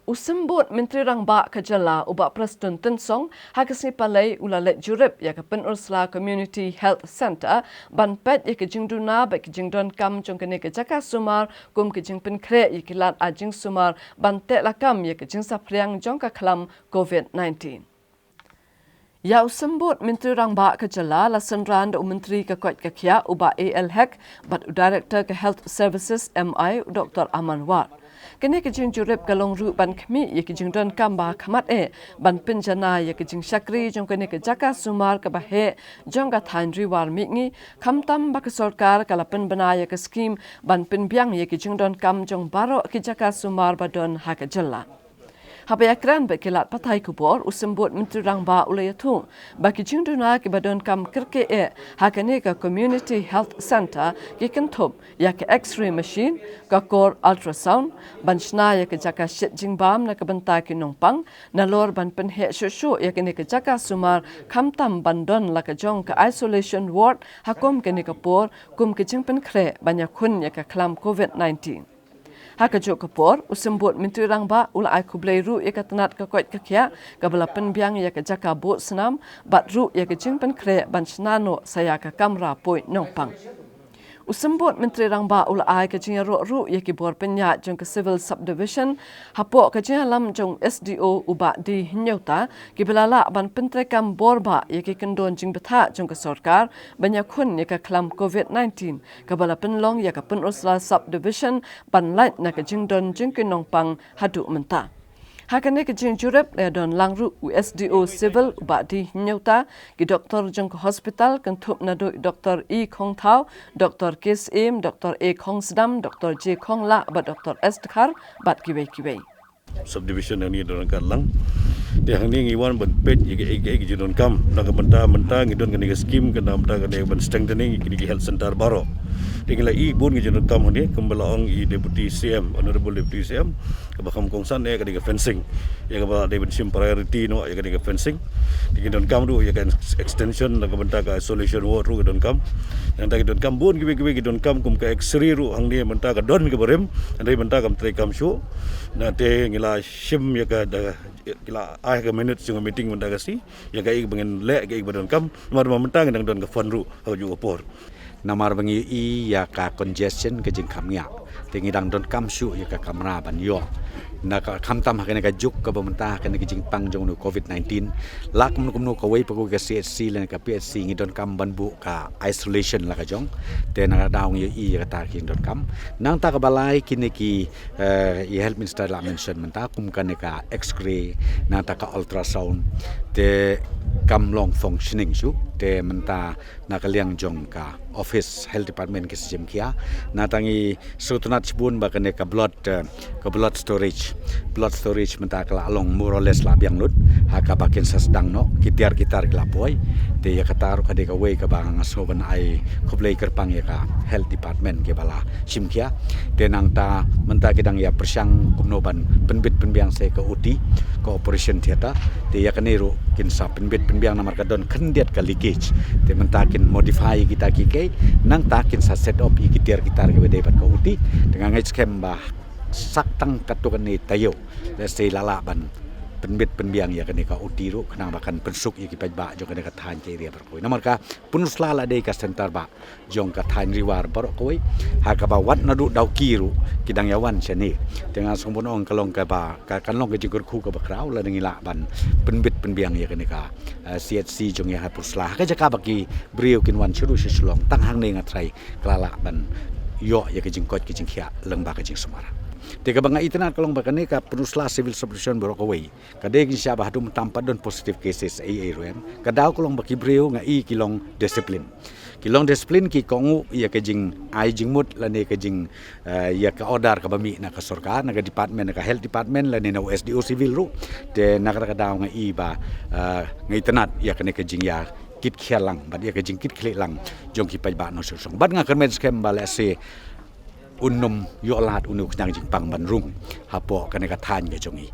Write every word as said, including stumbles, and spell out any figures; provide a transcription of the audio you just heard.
U Symbud Myntri Rangbah ka jylla u Bah Prestone Tynsong ha ka sngi Palei u la leit jurip ïa ka Pynursla Community Health Centre ban peit ïa ka jingduna bad ka jingdonkam jong kane ka jaka sumar kum ka jingpynkhreh ïa ki lad ai jingsumar ban teh lakam ïa ka jingsaphriang jong ka khlam COVID nineteen. Ïa u Symbud Myntri Rangbah ka jylla la synran da u Myntri ka koit ka khiah u Bah A L Hek bad u Director ka Health Services M I u Doctor Aman War. Kane ka jingjurip ka long ruh ban khmih ïa ka jingdonkam ba khmat eh ban pynjanai ïa ka jingshakri jong kane ka jaka sumar kaba heh jong ka thaiñ Ri War Mihngi, khamtam ba ka sorkar ka la pynbna ïa ka skim ban pynbiang ïa ka jingdonkam jong baroh ki jaka sumar ba don ha ka jylla. Haba ïakren bad ki lad pathai khubor, u Symbud Myntri Rangbah u la ïathuh ba ki jingduna kiba donkam kyrkieh ha kane ka Community Health Centre ki kynthup ïa ka X-ray machine, ka kor ultrasound, ban shna ïa ka jaka shet jingbam na ka bynta ki nongpang, nalor ban pynheh shuh shuh ïa kane ka jaka sumar, khamtam ban don la ka jong ka isolation ward ha kum kane ka por kum ka jingpynkhreh ban ïakhun ïa ka khlam COVID nineteen. Ha kajuh ka por, u Symbud Myntri Rangbah u la ai khublei ruh ïa ka tnat ka koit ka khiah kaba la pynbiang ïa ka jaka buh snam bad ruh ïa ka jingpynkhreh ban shna noh sa ïa ka kamra poi nongpang. U Symbud Myntri Rangbah u la ai ka jingïaroh ruh ïa ki bor pynïaid jong ka Civil Subdivision hapoh ka jingïalam jong u S D O u Bah D Hynñiewta kiba la lah ban pyntreikam bor bah ïa ki kyndon jingbthah jong ka sorkar ban ïakhun ïa ka khlam COVID nineteen kaba la pynlong ïa ka Pynursla Subdivision ban lait na ka jingdon jong ki nongpang haduh mynta. Ha kane ka jingjurip la ïadon lang ruh u S D O Civil u Bah D Hynñiewta, ki doktor jong ka hospital kynthup naduh Doktor E Khongthaw, Doktor K Syiem, Doktor A Khongsdam, Doktor J Khonglah bad Doktor S Dkhar bad kiwei kiwei. Subdivision hangne don ka lang. Te hangne ngi wan ban peit ïa kaei kaei ka jingdonkam na ka bynta, bynta ngi don kane ka skim, kane ka bynta kane ban strengthening ïa kine ki health centre baroh. Te ngi la ïohi bun ka jingdonkam hangne, kumba la ong i Deputy C M, Honourable Deputy C M, kaba kham kongsan eh ka dei ka fencing. Ïa kaba dei ban shim priority noh ïa ka dei ka fencing. Te ngi donkam ruh ïa ka extension na ka bynta ka isolation ward ruh ka donkam. Nangta ki donkam bun kiwei kiwei ki donkam kum ka X-ray ruh hangne mynta ka don kaba rim, hynrei mynta kam treikam shuh. Na te ngi la shim ïa ka da, ki la ai ka minute jong ka meeting mynta ka sngi, ïa kaei ba ngin leh, kaei ba donkam, namar ba mynta ngi dang don ka fund ruh ha kajuh ka por. Namar ba ngi ïohi ïa ka congestion, ka jingkham ngiah, te ngi dang donkam shuh ïa ka kamra ban ïoh. Na ka, khamtam ha kane ka juk kaba mynta ha kane ka jingpang jong u COVID nineteen, la kumno kumno kawei pa kawei ka C H C lane ka P H C ngi donkam ban buh ka isolation la ka jong. Te na ka daw ngi ïohi ïa kata ki donkam. Nangta kaba lai kine ki, eh, i Health Minister la mention mynta kum kane ka X-ray, nangta ka ultrasound, te kam long functioning shuh, te mynta na ka liang jong ka office Health Department ki sa shim khia. Nangta ngi sngewtynnat shibun ba kane ka blood, eh, ka blood storage, blood storage mynta ka la long more or less la biang lut, ha kaba kin sa sdang noh, ki tiar ki tar ki la poi. Te ïa kata ruh ka dei kawei kaba nga sngew ban ai khublei kyrpang ïa ka Health Department kiba la shim khia. Te nangta mynta ki dang ïa pyrshang kumno ban pynbit pynbiang sa ka O T, ka operation theatre. Te ïa kane ruh kin sa pynbit pynbiang namar ka don khyndiat ka leakage. Te mynta kin modify kita ki kei, nangta kin sa set up ïa ki tiar ki tar kiba dei bad ka O T. Te nga ngeit skhem ba sak tang katto katne taïew, let's say, la lah ban pynbit pynbiang ïa kane ka O T ruh, khnang ba kan pynsuk ïa ki paidbah jong kane ka thaiñ ka area baroh kawei. Namar ka Pynursla la dei ka centre bah jong ka thaiñ Ri War baroh kawei. Ha kaba wat naduh Dawki ruh ki dang ïa wan shane. Te nga sngewbha ban ong ka long kaba, ka, kan long ka jingkyrkhu kaba khraw lada ngi lah ban pynbit pynbiang ïa kane ka, eh, C H C jong ngi ha Pynursla, ha ka jaka ba ki briew kin wan sha ruh sha Shillong. Tang hangne nga tharai ka la lah ban ïoh ïa ka jingkoit ka jingkhiah lyngba ka jingsumar. Te kaba nga itynnad ka long ba kane ka Pynursla Civil Subdivision baroh kawei, ka dei ka jingshisha ba haduh mynta ym pat don positive cases ei ei ruh em. Ka daw ka long ba ki briew nga i ki long discipline. Ki long discipline, ki kohnguh ïa ka jingai jingmut lane ka jing, eh, ïa ka order kaba mih na ka sorkar, na ka department, na ka health department lane na u S D O civil ruh. Te na kata ka daw nga i ba, eh, nga itynnad ïa kane ka jingïakitkhlieh lang bad ïa ka jingkitkhlieh lang jong ki paidbah nongshong shnong. Bad nga kyrmen skhem ba lehse se un nym ïoh lad une u khñiang jingpang ban rung hapoh kane ka thaiñ ka jong ngi.